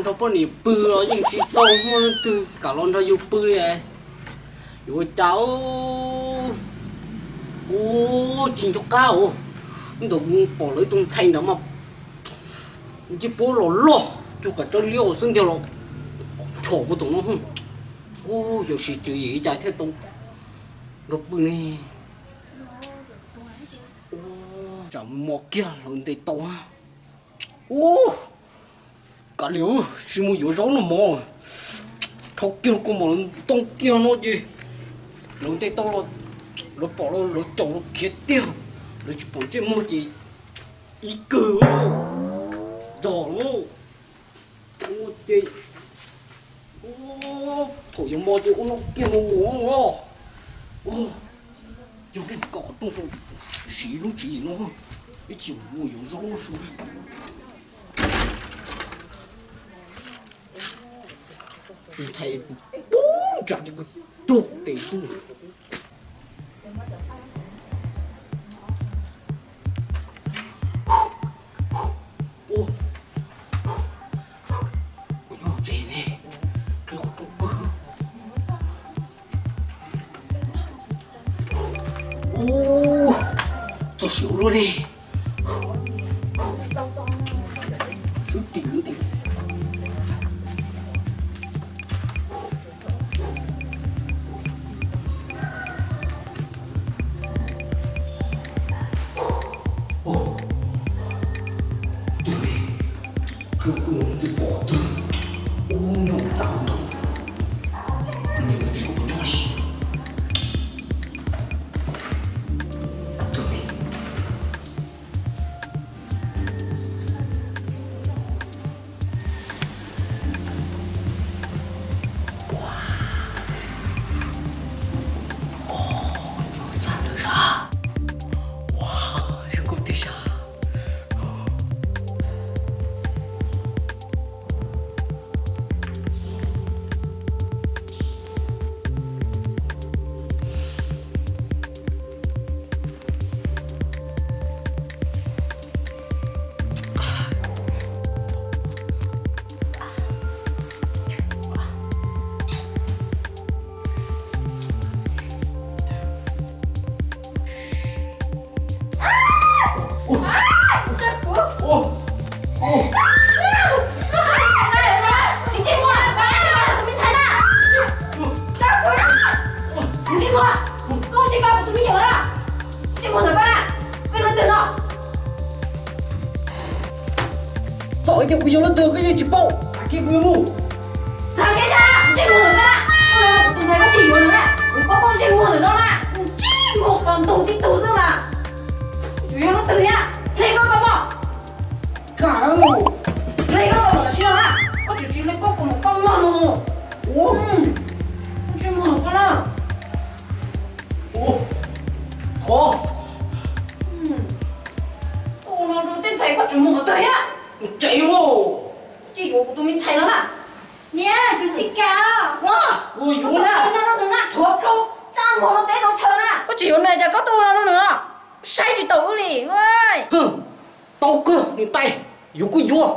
Nrog poj niam pw los yeej tsis tau muaj leej twg kam los nrog yus pw li. Yuav ua cas? Ub, tsis nco qab os. Ntawm kuv pom lawv tus ntxhais ntawd mas ntsej pob los loj, cuag kav tsawb liab xwb ntiag los chom kuv tom no. Ub, yuav siv tswv yim li cas thiaj tau nrog pw ne? Tsam mos kiag lawv ntes tau. Ub, kav liam, tsis mus yuav zaub noj mov. Rho kiag kua mom ntoo kiag no ces lawv ntes tau los, lawv pom los lawv caum los khiav tiag. Lawv tsis pom ntsej muag ces ib kawg zog lauj. Ua ces thaum yuav mos ces ua no kiag mus mus os. Yog kom qhov rooj tau siv lub tswv yim no, ib chim mus yuav zaub no su. Tus ntxhais pub ntsam ces kuv tug tes xwb. Kuv nyob tsev ne, qhib qhov rooj kawg. Ub, txog siav luaj ne. Swb ris ntawd. Twg li? Qhov rooj tsis pom twg. Ub, nyob txaj ntoo. Niam txiv kuv nyob li. Twg li? Ua, nyob txaj ntawd zog. Ua, zoo nkauj tiag sas. Txhob hais tias kuv yog leej twg koj yeej tsis paub, tag kis kuv yuav mus. Txhob hais tias ntsej muag ntawm koj na, koj los kuv tus ntxhais koj tsis yuav nws na, kuv paub koj ntsej muag ntawm no na, ntsej muag qos ntug tib tug xwb mas. Kuv yog leej twg thiab, hle koj kaus mom. Hle koj kaus mom tam sim no na, koj tseem tsis hle koj kaus mom koj mog no. Ntsej muag ntawm koj na. Thov. Ua no rau tej ntxhais koj tseem mus qhov twg thiab? Mus tsev lauj. Tsis yuav kuv tus me ntxhais no na. Niam, kuv tsis kam. Ua yuav na. Koj no rau nws na, rhuav plhu, txaj muag rau teb rau chaw na. Koj tsis yuav nws cas koj tuaj ua no rau nws no? Saib tsis taus wb li. Tau kawg niam tais, yuav kuj yuav.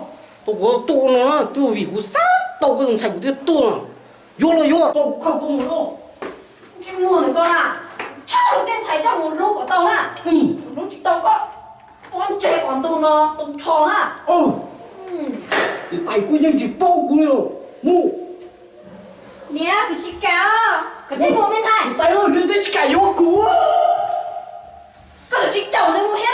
Tau kuv tuaj ua no na, twb vim kuv xav tau koj tus ntxhais kuv thiaj tuaj no. Yuav los yuav, tau kuv kawg koj mus lauj. Ntsej muag ntawm koj na, tshaj lub tej ntxhais coj mus hlub kom tau na. Hlub tsis tau koj, pob ntseg qos ntug no tau nrho na. Niam tais kuj yeej tsis paub kuv li los mus. Niam, kuv tsis kam. Koj tsis mus me ntxhais. Niam tais, nws twb tsis kam yuav kuv. Koj tsis caum nws mus thiab.